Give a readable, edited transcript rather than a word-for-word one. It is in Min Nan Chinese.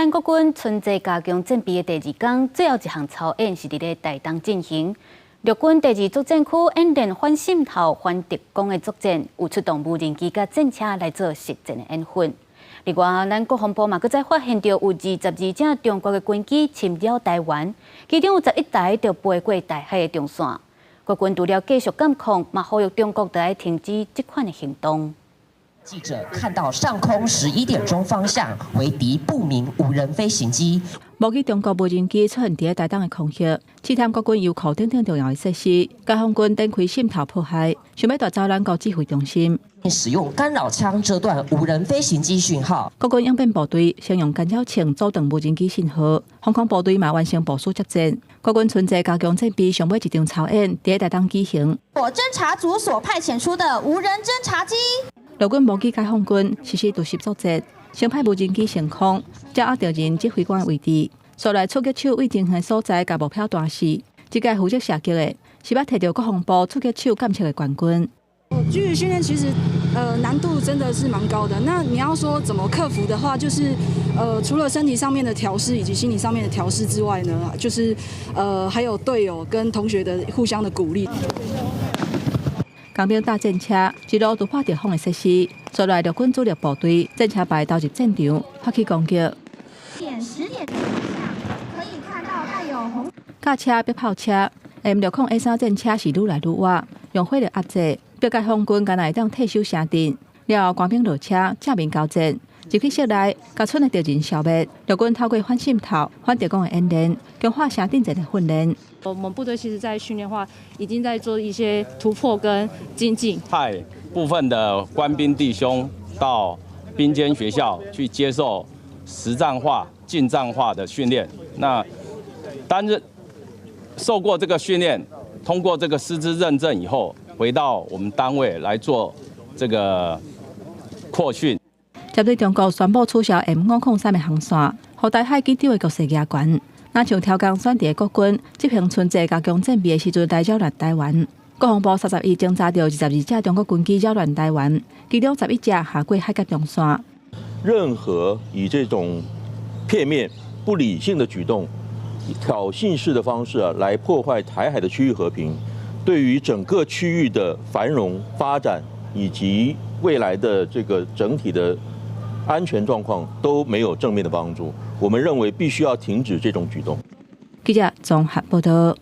咱國軍春季加強戰備的第二工，最後一項操演是佇咧台東進行。陸軍第二作戰區演練反滲透、反特攻的作戰，有出動無人機佮戰車來做實戰的演訓。另外，咱國防部嘛，閣再發現著有22隻中國的軍機侵擾台灣，其中有11台就飛過台海的中線。國軍除了繼續監控，嘛呼籲中國著愛停止這款的行動。記者看到上空11點鐘方向為敵不明無人飛行機。目擊中國無人機出現佇台東的空域，試探國軍油庫等等重要的設施，解放軍展開滲透破壞，想欲奪走咱國指揮中心。使用干擾槍遮斷無人飛行機訊號。國軍應變部隊先用干擾槍阻斷無人機信號，防空部隊嘛完成部署作戰。國軍春季加強戰備，上尾一場操演佇台東舉行。我偵察組所派遣出的無人偵察機。陸軍模擬解放軍實施突襲作戰，先派無人機升空，掌握敵人指揮官的位置，紲來狙擊手位前的所在，共目標彈死。這屆負責射擊的是捌提著國防部狙擊手鑑測的冠軍。狙擊訓練其實，難度真的是蠻高的。那你要說怎麼克服的話，就是，除了身體上面的調適以及心理上面的調適之外呢，就是，還有隊友跟同學的互相的鼓勵。工兵搭戰車一路突破敵方的設施，紲來陸軍主力部隊戰車排投入戰場，發起攻擊。點10點可以看到帶有紅。駕車逼炮車，M60A3戰車是愈來愈倚，用火力壓制，逼解放軍敢若會當退守城鎮。了後，官兵落車正面交戰，入去室內，共村的敵人消滅。陸軍透過反滲透、反特攻的演練，強化城鎮戰的訓練。我們部隊其實，在訓練化已經在做一些突破跟精進。派部分的官兵弟兄到兵監學校去接受實戰化、近戰化的訓練。那擔任受過這個訓練，通過這個師資認證以後，回到我們單位來做這個擴訓。針對中國宣布取消 M503的航線，予台海緊張的局勢加懸。若像超工選佇國軍執行春季加強戰備的時陣來擾亂台灣。國防部31偵查著22隻中國軍機擾亂台灣，其中11隻下過海峽中線。任何以這種片面、不理性的舉動、挑釁式的方式啊，來破壞台海的區域和平，對於整個區域的繁榮發展以及未來的這個整體的安全狀況都沒有正面的幫助。我們認為必須要停止這種舉動。記者綜合報道。